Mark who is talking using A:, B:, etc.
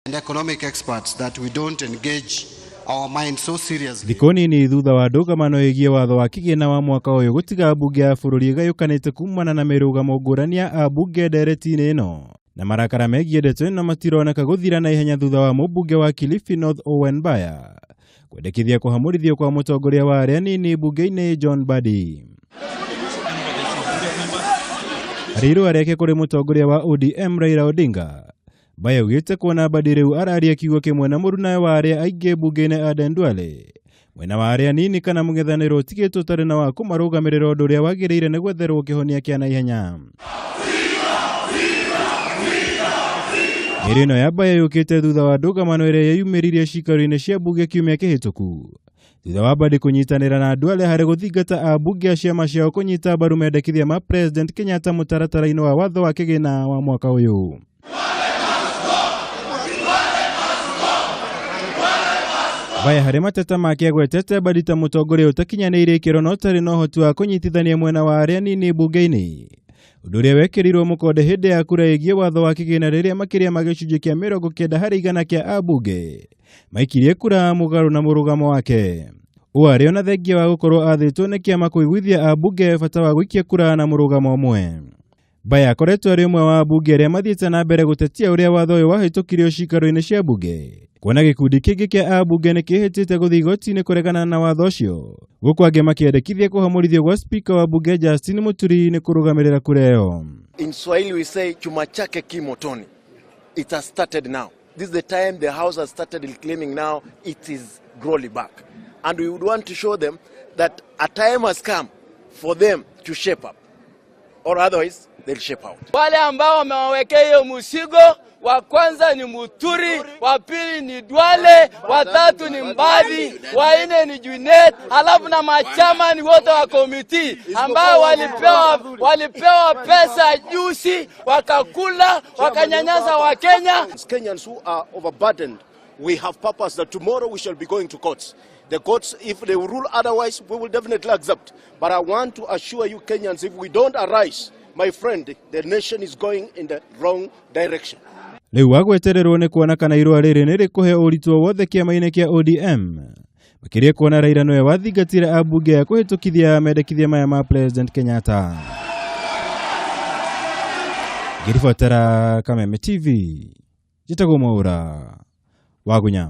A: And economic experts that we don't engage our mind so seriously.
B: Thikũ nini thutha wa ndũgamano ĩgiĩ watho wa kĩgĩna wa mwaka ũyũ gũtiga mbunge ya bũrũri ĩgayũkanĩte kumana na mĩrũgamo ngũrani ya ambunge ndereti-inĩ ĩno na marakara megiĩ ndeto ĩno matironeka gũthira na ihenya thutha wa mũmbunge wa Kilifi North Owen Baya kwendekithia kũhamũrithio kwa mũtongoria wa arĩa anini mbunge-inĩ John Mbadi. Harĩ irũa rĩake kũrĩ mũtongoria wa ODM Raila Odinga, Baya augĩte kuona Mbadi rĩu araria kiugo kĩmwe na mũrunawe wa arĩa aingĩ mbunge-inĩ Aden Duale mwena wa arĩa anini kana mũng'ethanĩro ũtigĩtwo ũtarĩ na wa kũmarũgamĩrĩra ũndũ ũrĩa wagĩrĩire nĩ gwetherwo kĩhonia kĩa naihenya. Mĩario ĩno ya Baya yũkĩte thutha wa ndũgamano ĩrĩa yeyumĩririe cikaro-inĩ cia mbunge kiumia kĩhĩtũku thutha wa Mbadi kũnyitanĩra na Duale harĩ gũthingata ambunge a ciama ciao kũnyita mbaru mendekithia ma President Kenyatta mũtaratara-inĩ wa watho wa kĩgĩna wa mwaka ũyũ. Baya harĩ mateta make agwetete Mbadi ta mũtongoria ũtakinyanĩirie ikĩro na ũtarĩ na ũhoti wa kũnyitithania mwena wa arĩa anini mbunge-inĩ, ũndũ ũrĩa wekĩrirwo mũkonde hĩndĩ ya kura ĩgiĩ watho wa kĩgĩna rĩrĩa makĩria ma gĩcunjĩ kĩa 90% kĩa ambunge maikirie kura mũgarũ na mũrũgamo wake. Ũũ arĩ ona thengia wa gũkorwo athĩtwo nĩ kĩama kũiguithia ambunge bata wa gũikia kura na mũrũgamo ũmwe. Baya akoretwo arĩ ũmwe wa ambunge arĩa mathiĩte na mbere gũtetia ũrĩa watho ũyũ wahĩtũkirio cikaro-inĩ cia mbunge, kuona gĩkundi kĩngĩ kĩa ambunge nĩ kĩhĩtĩte gũthiĩ igoti-inĩ kũregana na watho ũcio, gũkũ angĩ makĩendekithia kũhamũrithio gwa spika wa mbunge Justin Muturi nĩ kũrũgamĩrĩra kura ĩyo.
C: In Swahili we say chuma chake ki motoni. It has started now. This is the time the house has started reclaiming now it is glory back. And we would want to show them that a time has come for them to shape up, or otherwise they'll shape out.
D: Wale ambao wamewawekea hiyo mzigo, wa kwanza ni Muturi, wa pili ni Duale, wa tatu ni Mbadi, wa nne ni Junet, halafu na machamani wote wa komiti ambao walipewa pesa juzi, wakakula, wakanyanyasa wa Kenya.
C: Kenyans who are overburdened, we have purpose that tomorrow we shall be going to courts. The courts, if they rule otherwise, we will definitely accept. But I want to assure you Kenyans, if we don't arise, my friend, the nation is going in the wrong direction.
B: Rĩu wagwetererwo nĩ kuona kana irũa rĩrĩ nĩ rĩkũhe ũritũ o wothe kĩama-inĩ kĩa ODM, makĩria kuona Raila nĩwe wathingatire ambunge ya kũhĩtũkithia mendekithia maya ma President Kenyatta. Ngĩribotera Kameme TV, njĩtagwo Mwaũra Wagunya.